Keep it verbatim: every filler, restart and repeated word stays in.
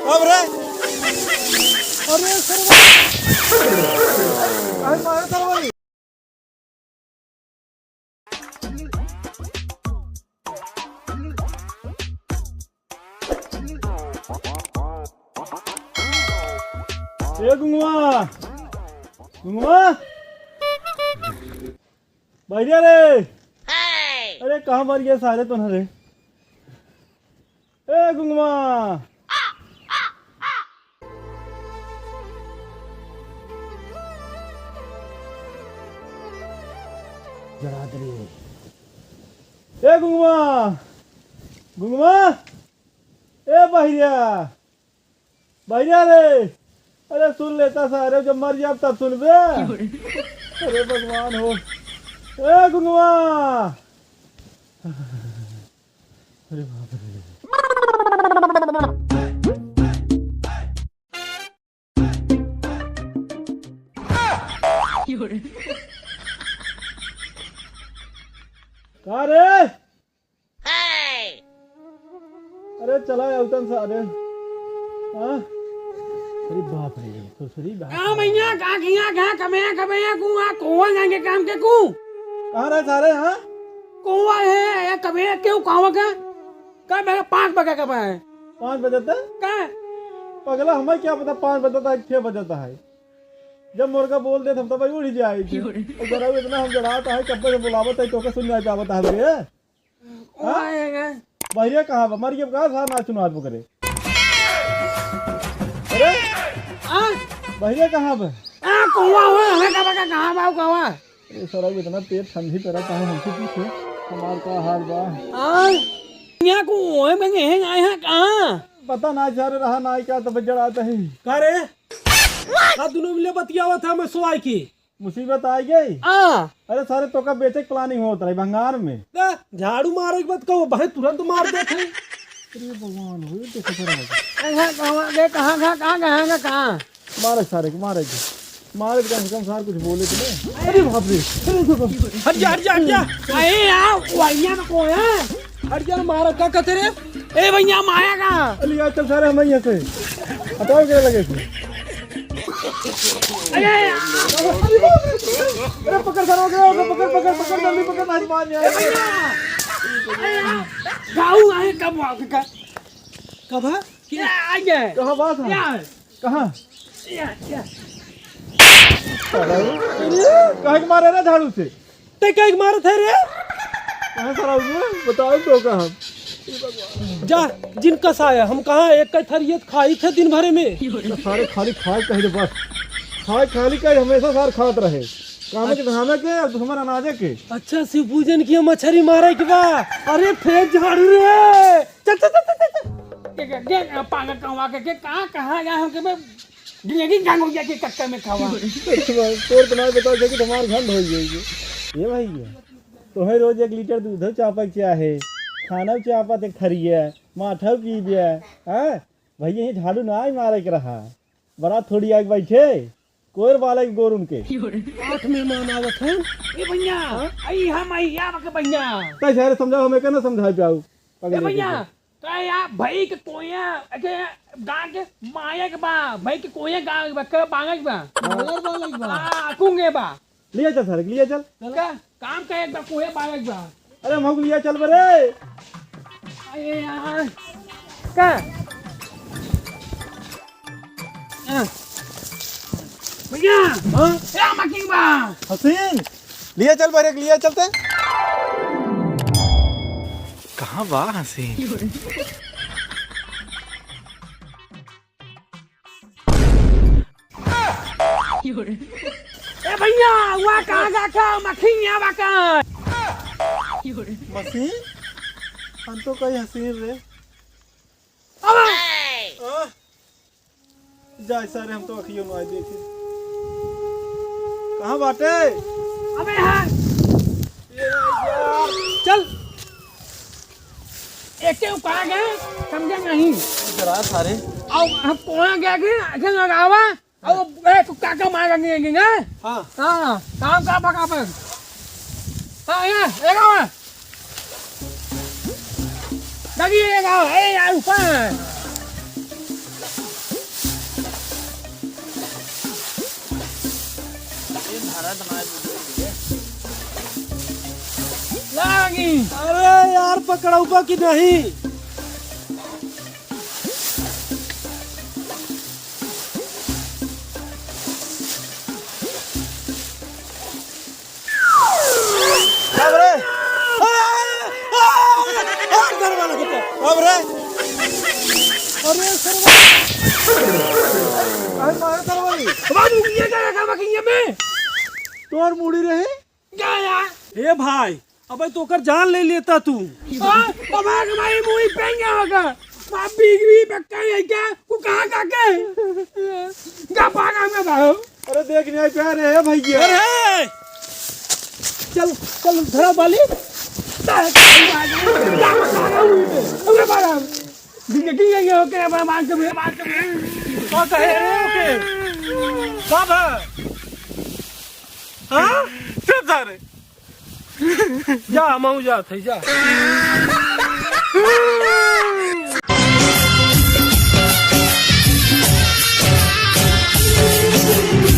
अब रे, अरे सरवा, काहे मारे सरवा? ए गुंगवा, गुंगवा, बहिरिया रे। अरे कहाँ मर गए सारे तो ना रे। ए गुंगवा। जरा दे। ए गुंगवा, गुंगवा, ए बहिरिया, बहिरिया रे, अरे सुन लेता सारे, जब मर जाब तब सुनबे। अरे भगवान हो, ए गुंगवा, अरे बाप रे। का रे? अरे चला आउतन सारे। हाँ? अरे बाप रे, ससुरी बाप रे। भैया, का किया, का कबे, कबे, कुआ, कुआ जाएंगे काम के कु? कहाँ रहे सारे, हाँ? कुआ है, ये कबे, क्यों कुआ का? का बजे, पाँच बजे का बजे? पाँच बजे तक? का? पगला, हमें क्या पता पाँच बजे तक, छह बजे तक है। जब मुर्गा बोल दे, तब तो भाई उड़ ही जाए थे। और जरा इतना हम जड़ाता है, कब से बुलावत है, तो का सुन नहीं पावत है रे। हाँ? बहिरिया कहाँ बा? मर गया का? सार नाच सुनात बकरे। अरे? हाँ? बहिरिया कहाँ बा? आ, कौआ हो, हमें का पता कहाँ बा, कौआ? अरे सरऊ, इतना पेट ठंडी पड़त है, हमसे पूछे, हमार का हाल बा? हाँ? यहाँ को ओए में नहीं आए हैं, कहाँ? पता ना, सारे रहा ना, क्या तो बजड़ आता है। का रे? का दुनो मिले बतियावत है, मैं सोआई की। मुसीबत आ गई। आ। अरे सारे, तोका बेचे के planning होत रही भंगार में। ना, झाड़ू मारे के बाद कहो, भाई तुरंत मार देत है। अरे भगवान हो, ये देखो जरा। कहाँ, कहाँ, कहाँ, कहाँ, कहाँ, कहाँ? मारे सारे को, मारे को। मारे को, कम से कम सार कुछ बोले तो नहीं। अरे बाप रे। हट जा, हट जा, हट जा। अरे यार, वहिया में कोई है? हट जा, मारा का कहते रे? ए भैया, माया का? अरे यार, चल सारे, हम यहाँ से। हटाओ, क्या लगे इसमें? अरे, अरे, पकड़, धरो, गया, पकड़, पकड़, पकड़, जल्दी पकड़, आज बाहर नहीं आया। अरे, गाऊ आए, कब आ, क-, कब है? क्या आ गया? कहाँ बात है? क्या है? कहाँ? क्या, क्या? अरे, काहे के मारे रे झाड़ू से? ते काहे के मारत है रे? कहाँ सारा हुआ? बताओ तो का हम। जा, जिन कसाया, हम कहाँ एक का थरियत खाई थे दिन भरे में। तो सारे खाली खाए कहे बस। खाए खाली कहे हमेशा सार खात रहे। कामे के धामे के और दुश्मन अनाजे के। अच्छा, शिव पूजन की मछरी मारे के बा। अरे फेंक झाड़ू रे। चल, चल, चल, चल, चल। देख, देख, पागल कहवा के, के कहाँ, कहाँ गया हमके बे? जिंदगी जंग हो गया के चक्कर में खावा। अच्छा, तोर तो ना बता सके तो हमार घंट हो जाएगी। ये भाई ये, तोहे रोज एक लीटर दूध चापक चाहे, खाना चापा ते खरिया, माठा पी दिया, हाँ? भैया ये झाड़ू ना ही मारे के रहा, बड़ा थोड़ी आके बैठे, कोयर वाला एक गोर उनके। आठ मेहमान आवत हैं। ए भैया, हाँ? आई हम आई, या बके भैया। कैसे है समझाओ, हमें कहना समझा पाऊ। ए भैया, का या भाई के कोया, अके गाँव के माया के बा, भाई के कोया गाँव के बा, के बांगा के बा। बालर बालक बा। हाँ, कुंगे बा। लिया चल सारे, लिया चल। चल। का, काम का एक बा, कोया बांगा के बा। अरे, हम लिया चल बरे। अरे यार। का? हाँ। भैया। हाँ? क्या मकी बा? हसीन, लिया चल बरे, लिया चलते। कहाँ बा हसीन? ए भैया, वा कहाँ जाता? मखिया बा का? मसीन? हम तो कही हसीन रे। अबे! हाँ? जाए सारे, हम तो अखियों में आए देखे। कहाँ बाटे? अबे हाँ। ये यार। चल। एके उपाय है, समझे नहीं। जरा सारे। अब हम कोना गया कि ऐसे लगावा, अब ए, तू काका मारा नहीं है, नहीं है? हाँ। हाँ, काम का पका पर। हाँ, ये, ये गावा। लगी ये गावा, ए यार, ऊपर। लागी। अरे यार, पकड़ौबा कि नहीं? अब रे। अब रे। अरे सरवा। अरे मारा सरवा। बाबू, ये क्या रखा बकिया में? तोर मुड़ी रहे? क्या यार? ए भाई, अबे तो ओकर जान ले लेता तू। हाँ, बाबा के भाई मुंह पे क्या होगा? बाप भी, भी बक्का है क्या? वो कहाँ का के? क्या पागल में भाई? अरे देख नहीं प्यार है भैया। अरे! चल, चल, धरा बाली। अरे बाबा, जिंदगी ये, ये होके अब मार के, मार के। का कहे रे ओके? का बा? हाँ? चुप जा रे। जा, हम जात है, जा।